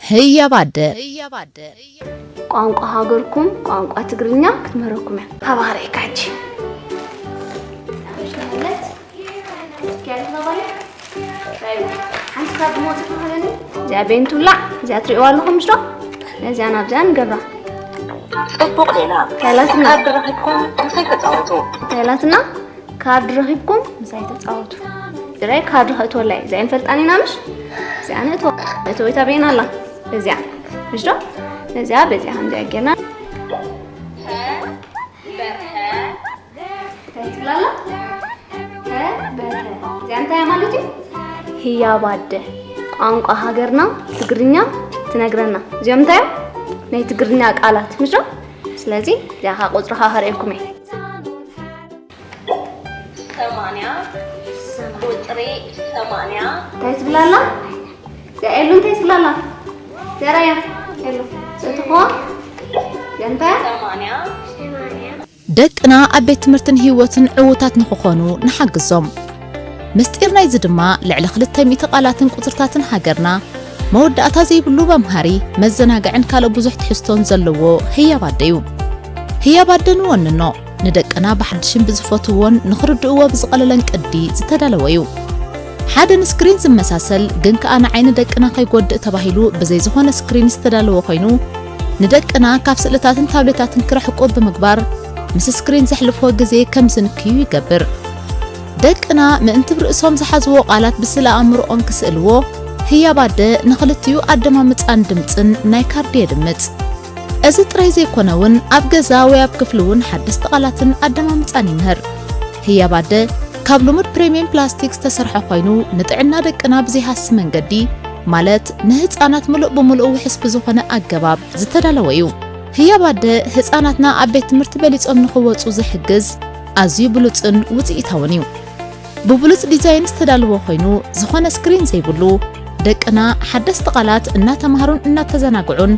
ህያብ ኣደ። ቋንቋ ሃገርኩም ቋንቋ ትግርኛ ክትምህረኩም እያ። ሃባ ክርእየካ ሕጂ። ሓንቲ ካብ ድሞ ትኽኽለኒ። እዚኣ ቤን ትውላዕ፣ እዚኣ ትርእይዋ ኣለኹም ምሽ ዶ? ነዚኣ ናብዚኣ ንገብራ። ጽቡቕ ሌላ። ካላትና። ካርድ ረኺብኩም ምሳይ ተጻወቱ። ካላትና። ካርድ ረኺብኩም ምሳይ ተጻወቱ። ድራይ ካርድ ከእትወላ እየ። እዚኣ ንፈልጣን ኢና ምሽ? እዚኣ ነእትወ። ነእትወ ቤና ኣላ። እዚኣ። ምሽ ዶ? ነዚኣ በዚኣ ከምዚኣ ጌርና። እንታይ ትብላላ? ተ በተ። እዚኣ እንታይ ማለት እዩ? ህያብ ኣደ። ቋንቋ ሃገርና ትግርኛ ትነግረና። እዚኦም እንታይ እዮም? ናይ ትግርኛ ቃላት። ምሽ ዶ? ስለዚ እዚኣ ኸዓ ቁጽሪ ኸዓ ከርእየኩም እየ። ሰማንያ፣ ቁጽሪ ሰማንያ። እንታይ ትብላላ? እዚኣ ኤሉ እንታይ ትብላላ? ዘራያ ኤሉ። እትኾ? እንታይ? ሰማንያ። ደቅና ኣብ ቤት ትምህርትን ህይወትን ዕዉታት ንኽኾኑ ንሓግዞም። ምስጢር ናይዚ ድማ ልዕሊ ክልተ ሚእቲ ቃላትን ቁጽርታትን ሃገርና መወዳእታ ዘይብሉ መምሃሪ፣ መዘናግዕን ካልእ ብዙሕ ትሕዝቶን ዘለዎ ህያብ ኣደ እዩ። ህያብ ኣደ ንወንኖ፣ ንደቅና ብሓድሽን ብዝፈትውዎን ንኽርድእዎ ብዝቐለለን ቅዲ ዝተዳለወ እዩ። ሓደ ንስክሪን ዝመሳሰል ግን ከኣ ንዓይኒ ደቅና ከይጎድእ ተባሂሉ ብዘይ ዝኾነ ስክሪን ዝተዳለወ ኮይኑ፣ ንደቅና ካብ ስእልታትን ታብሌታትን ክርሕቁ ብምግባር፣ ምስ ስክሪን ዘሕልፍዎ ግዜ ከም ዝንክዩ ይገብር። ደቅና ምእንቲ ብርእሶም ዝሓዝዎ ቃላት ብስእለ ኣእምሮኦም ክስእልዎ፣ ህያብ ኣደ ንኽልቲኡ ኣደማምጻን ድምጽን ናይ ካርድ የድምጽ። እዚ ጥራይ ዘይኮነ እውን ኣብ ገዛ ወይ ኣብ ክፍሊ እውን ሓደስቲ ቃላትን ኣደማምጻን ይምህር። ህያብ ኣደ ካብ ልሙድ ፕሪምየም ፕላስቲክ ዝተሰርሐ ኮይኑ ንጥዕና ደቅና ብዘይሃሲ መንገዲ ማለት ንህፃናት ምሉእ ብምሉእ ውሕስ ብዝኾነ ኣገባብ ዝተዳለወ እዩ። ህያብ ኣደ ህፃናትና ኣብ ቤት ትምህርቲ በሊፆም ንኽወፁ ዝሕግዝ ኣዝዩ ብሉፅን ውፅኢታውን እዩ። ብብሉጽ ዲዛይን ዝተዳለወ ኮይኑ፣ ዝኾነ ስክሪን ዘይብሉ፣ ደቅና ሓደስቲ ቃላት እናተማሃሩን እናተዘናግዑን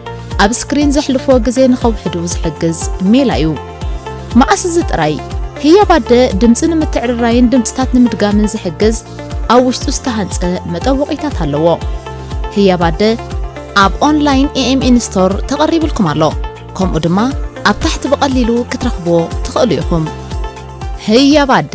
ኣብ ስክሪን ዘሕልፍዎ ግዜ ንኸውሕዱ ዝሕግዝ ሜላ እዩ። መኣስ እዚ ጥራይ፣ ህያብ ኣደ ድምጺ ንምትዕርራይን ድምጽታት ንምድጋምን ዝሕግዝ ኣብ ውሽጡ ዝተሃንጸ መጠወቒታት ኣለዎ። ህያብ ኣደ ኣብ ኦንላይን ኤ ኤም ኤን ስቶር ተቐሪብልኩም ኣሎ። ከምኡ ድማ ኣብ ታሕቲ ብቐሊሉ ክትረኽብዎ ትኽእሉ ኢኹም። ህያብ ኣደ።